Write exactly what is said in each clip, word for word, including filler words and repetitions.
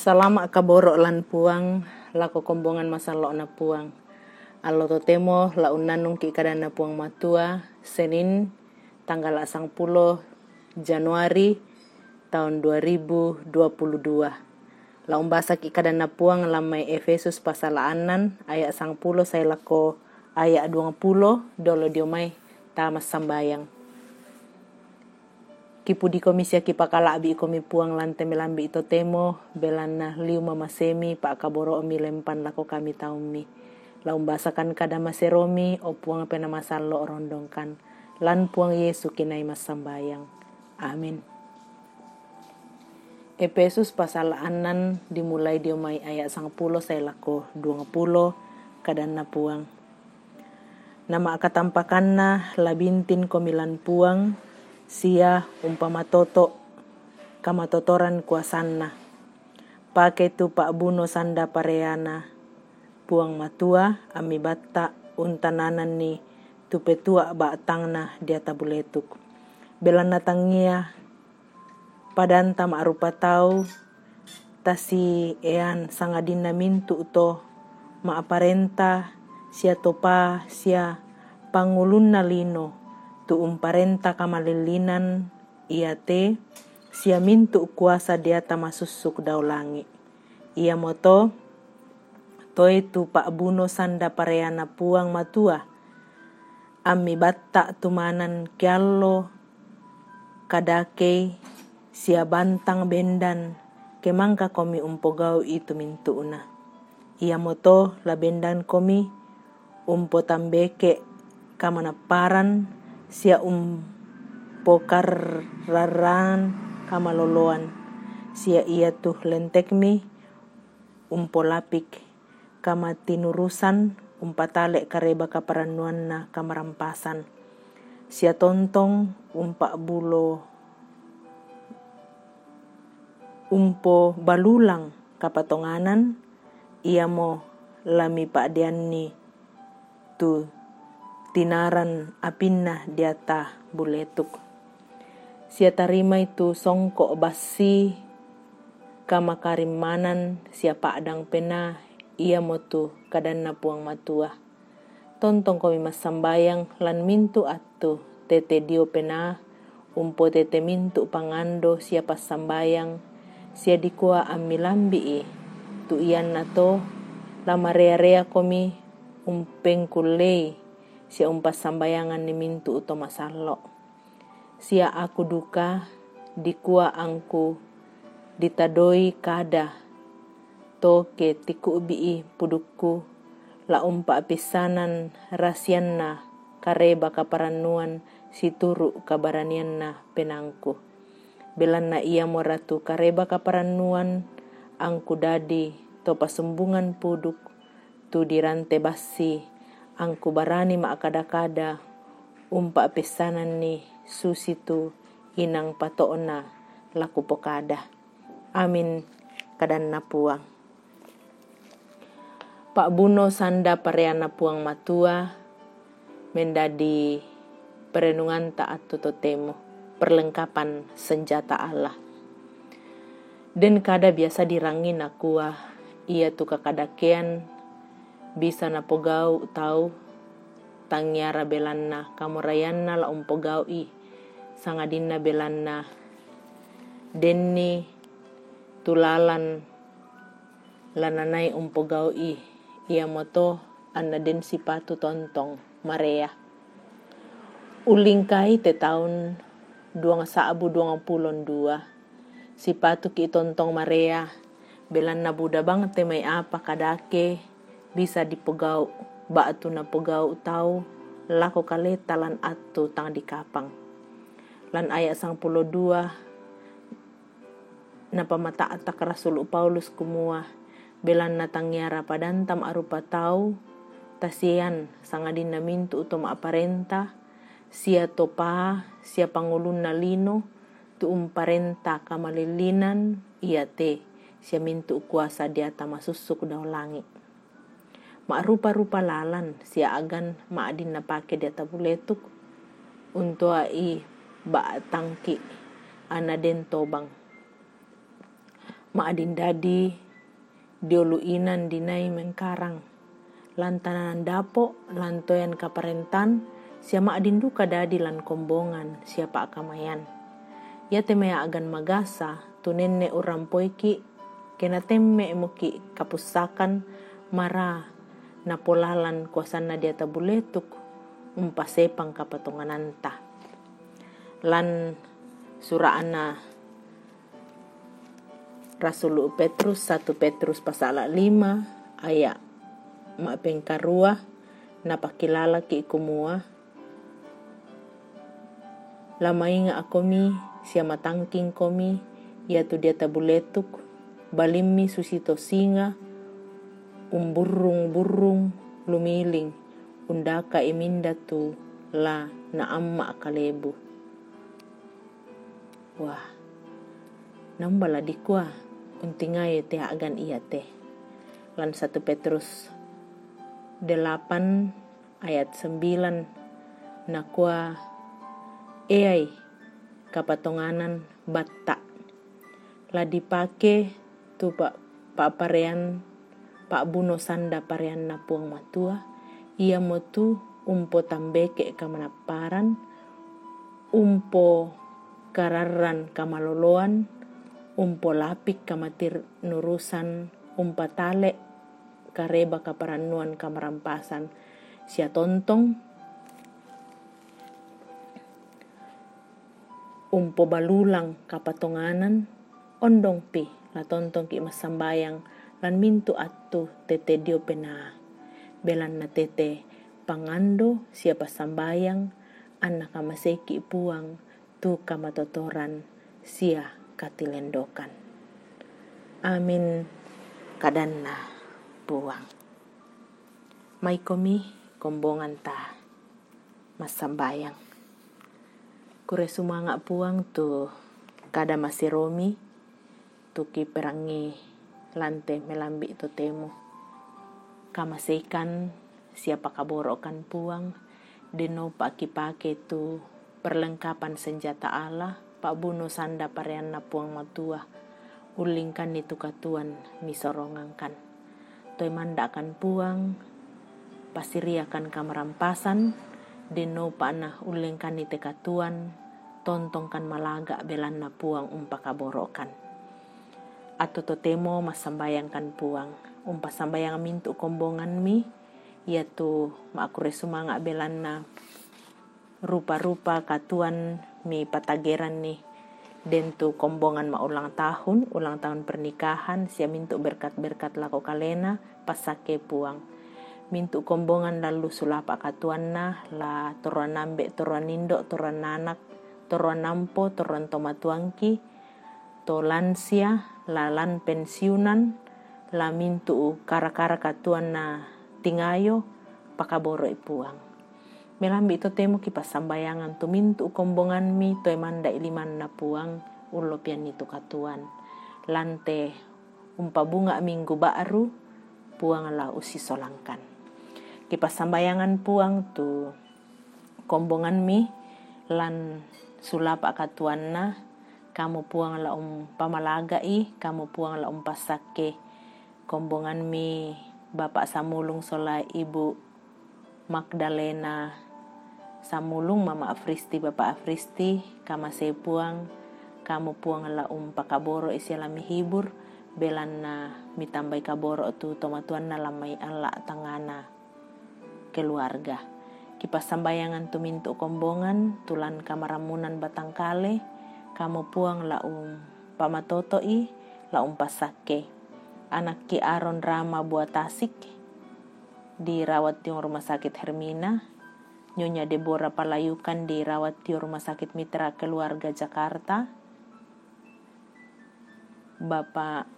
Salama' kaboro' lan Puang, lako kombongan masallo'na Puang. Allo totemo la unnannungki' kadanna Puang Matua, Senin, tanggal sangpulo Januari, taun dua ribu dua puluh dua. La umbasaki' kadanna Puang lan mai Efesus pasal annan, aya' sangpulo sae lako aya' duangpulo, dolo dio mai ta massambayang. Kipudikomi sia kipakala'bi'komi Puang lan te melambi' totemo, belanna liu mamasemi pa'kaboro'mi lempan lako kami taummi. La umbasakan kada maseromi, o Puang Penaa Masallo' rondongkan. Lan Puang Yesu kinai massambayang. Amin. Efesus pasal annan dimulai dio mai aya' sangpulo sae lako duangpulo, kadanna Puang. Nama'katampakanna la bintinkomi lan Puang, sia umpamatoto' kamatotoran kuasanna. Pake tu pa'buno sanda pareana Puang Matua, ammi batta' untanananni tu petua' ba'tangna diata buletuk. Belanna tangia padanta ma'rupa tau tasiean, sangadinna mintu' to ma'parenta sia to paa sia pangulunna lino, tu umparenta kamalillinan iate sia mintu' kuasa diata masussuk dao langi'. Iamoto toe tu pa'buno sanda pareana Puang Matua, ammi batta' tumanan keallo kadakei sia bantang bendan, ke mangkakomi umpogau'i tu mintu'na. Iamoto la bendankomi umpotambeke' kamanapparan sia umpokarrarraan kamaloloan, sia iatu lentekmi umpolapik kamatinurusan, umpatale' kareba kaparannuanna kamarampasan, sia tontong umpa'bulo umpobalulang kapatonganan, iamo la mipa'deanni tu tinaran apinna diata buletuk. Sia tarimai tu songko' bassi kamakarimmanan sia pa'dang penaa, iamotu kadanna Puang Matua. Tontongkomi massambayang lan mintu' attu, tete dio penaa, umpotete mintu' pangando sia passambayang, sia dikua ammi lambi'i, tu iannato la marea-reakomi umpengkullei sia umpassambayanganni mintu' to masallo'. Sia aku duka dikua angku ditadoi kada, to ke tiku'bi'i pudukku, la umpa'pissanan rasianna kareba kaparannuan situru' kabaranianna penaangku. Belanna iamo ratu kareba kaparannuan angku dadi to pasumbungan puduk, tu dirante bassi, angku barani ma'kada-kada, umpa'pissananni susitu inang pato'na la kupokada. Amin, kadanna Puang. Pa'buno sanda pareana Puang Matua, mendadi perenunganta attu totemo, perlengkapan senjata Allah. Den kada biasa dirangi nakua, iatu kakadakean bisa napogau' tau, tangiara belanna kamoraianna la umpogau'i, sangadinna belanna denni tu lalan la nanai umpogau'i, iamoto anna den sipatu tontong marea. Ulingkai te taun duang sa'bu duangpulo dua, sipatuki' tontong marea, belanna buda bang te mai apa kadake bisa dipogau', ba'tu napogau' tau lako kaleta lan attu tang dikapang. Lan aya' sangpulo dua, napamata'tak Rasulu Paulus kumua, belanna tangiara padanta ma'rupa tau, tasian sangadinna mintu' to ma'parenta, sia to paa, sia pangulunna lino, tu umparenta kamalillinan iate, sia mintu' kuasa diata masussuk dao langi'. Ma'rupa-rupa lalan sia agan ma'din napake diata buletuk, untoa'i ba'tangki' anna den tobang. Ma'din dadi diolu inan dinai mengkarang, lan tananan dapo', lan toyan kaparentan, sia ma'din duka dadi lan kombongan sia pa'kamayan. Iate mai a'gan magasa, tu nenne' urrampoiki', ke natemme'moki' kapussakan, mara napolalan kuasanna diata buletuk, umpasepang kapatongananta. Lan sura'na Rasulu' Petrus, satu Petrus pasala' lima, aya' ma'pengkarua, napakilalaki' kumua, la mainga'komi sia matangkingkomi, iatu diata buletuk, balimmi susito singa, umburrung-burrung lumiling, undaka'i minda tu la naamma' kalebu. Wah, naumba la dikua untingayo te a'gan iate. Lan satu Petrus delapan ayat sembilan, nakua, eai, kapatonganan batta'. La dipake tu pa-, pa'parean, pa'buno sanda pareanna Puang Matua, iamotu umpotambeke' kamanapparan, umpokararran kamaloloan, umpolapik kamatirnurusan, umpatale' kareba kaparannuan kamarampasan, sia tontong umpobalulang kapatonganan. Ondongpi, la tontongki' massambayang lan mintu' attu tete dio penaa. Belanna tete pangando sia passambayang, anna kamaseiki' Puang tu kamatotoran sia katilendokan. Amin, kadanna Puang. Maikomi kombonganta massambayang. Kure sumanga' Puang tu kada maseromi, tu kiperangi lante melambi' totemo. Kamaseikan sia pakaboro'kan Puang, dennopa kipake tu perlengkapan senjata Allah, pa'buno sanda pareanna Puang Matua, ullingkanni tu katuoan misorongangkan. Toe manda'kan Puang, pasiriakan kamarampasan, dennopa na ullingkanni te katuoan, tontongkan malaga' belanna Puang umpakaboro'kan. Attu totemo massambayangkan Puang, umpassambayang mintu' kombonganmi, iatu ma'kure sumanga' belanna rupa-rupa katuoan mipatageranni, den tu kombongan ma'ulang tahun, ulang tahun pernikahan, sia mintu' berkat-berkat lako kalena, passakke Puang. Mintu' kombongan lallu sulapa' katuoanna, la toroan ambe', toroan indo', toroan anak, toroan ampo, toroan tomatuangki, to lansia, la lan pensiunan, la mintu' kara-kara katuoanna tingayo, pakaboro'i Puang. Melambi' totemo kipassambayangan tu mintu' kombonganmi toe manda'i limanna Puang, ullopianni tu katuoan. Lante umpabunga' minggu ba'ru, Puang la ussisolangkan. Kipassambayangan Puang tu kombonganmi lan sulapa' katuoanna, kamu Puang la umpamalaga'i, kamu Puang la umpassakke. Kombonganmi Bapak Samulung sola Ibu Magdalena Samulung, Mama Afristi, Bapak Afristi, kamasei Puang, kamu Puang la umpakaboro'i sia la mihibur, belanna mitambai kaboro' tu tomatuanna lan mai alla' tangngana keluarga. Kipassambayangan tu mintu' kombongan, tu lan kamarammunan batang kale, kamu Puang la umpamatoto'i, la umpassakke. Anakki Aron Rama Buatasik, dirawat di Rumah Sakit Hermina, Nyonya Deborah Palayukan dirawat di Rumah Sakit Mitra Keluarga Jakarta, Bapak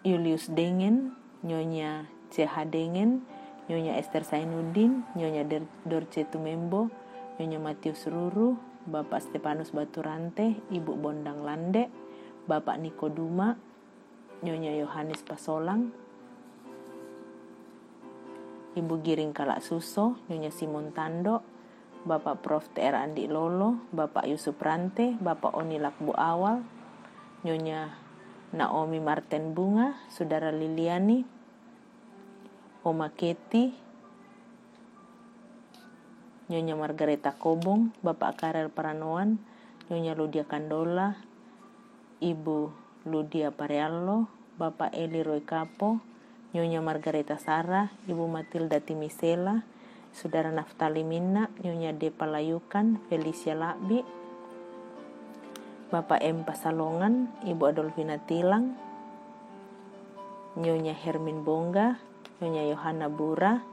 Julius Dengen, Nyonya C H Dengen, Nyonya Esther Sainuddin, Nyonya Der-, Dorce Tumembo, Nyonya Matius Ruru, Bapak Stefanus Baturante, Ibu Bondang Lande, Bapak Niko Duma, Nyonya Yohanes Pasolang, Ibu Giring Kalak Suso, Nyonya Simon Tando, Bapak Prof T R Andi Lolo, Bapak Yusuf Rante, Bapak Oni Lakbu Awal, Nyonya Naomi Marten Bunga, Sudara Liliani, Oma Keti, Nyonya Margareta Kobong, Bapak Karel Paranoan, Nyonya Ludia Kandola, Ibu Ludia Pareallo, Bapak Eli Roy Kapo, Nyonya Margareta Sara, Ibu Matilda Timisela, Sudara Naftali Minna, Nyonya Depa Layukan, Felicia Labi, Bapak M Pasalongan, Ibu Adolfina Tilang, Nyonya Hermin Bongga, Nyonya Yohana Bura,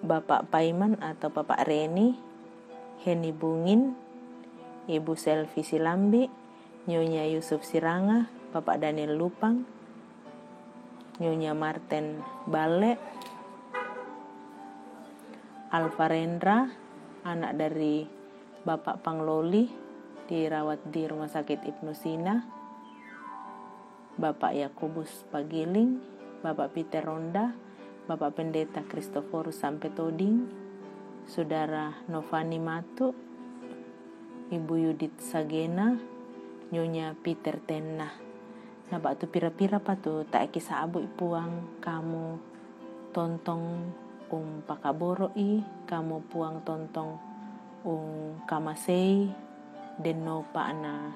Bapak Paiman atau Bapak Reni, Heni Bungin, Ibu Selvi Silambi, Nyonya Yusuf Siranga, Bapak Daniel Lupang, Nyonya Marten Bale, Alfarendra, anak dari Bapak Pangloli, dirawat di Rumah Sakit Ibnu Sina, Bapak Yakobus Pagiling, Bapak Peter Ronda, Bapak Pendeta Kristoforus Sampetoding, Sudara Novani Matu, Ibu Yudit Sagena, Nyonya Peter Tenna. Na ba'tu pira-pira pa tu ta'eki sa'bu i Puang kamu tontong umpakaboro'i, kamu Puang tontong ungkamasei, denno pa'na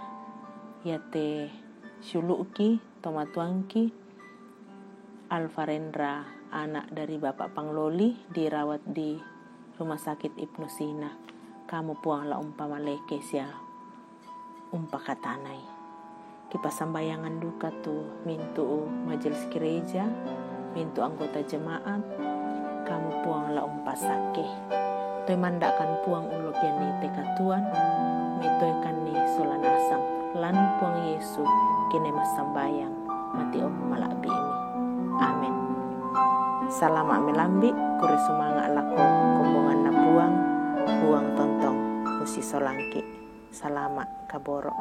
yate syulu'ki, tomatuangki, Alfarendra, anak dari Bapak Pangloli, dirawat di Rumah Sakit Ibnu Sina. Kamu Puang la umpamaleke sia umpakatanai. Kipasambayangan duka tu mintu'u majelis gereja, mintu anggota jemaat, kamu Puang la umpasake. Toi manda'kan Puang ulo piani te katuan, metoikan ni sola nasang, lan Puang Yesu kine massambayang, mati o mala'bi'mi. Amen. Salama' melambi', kure sumanga' lako kombonganna Puang, Puang tontong usisolangki. Salama' kaboro'.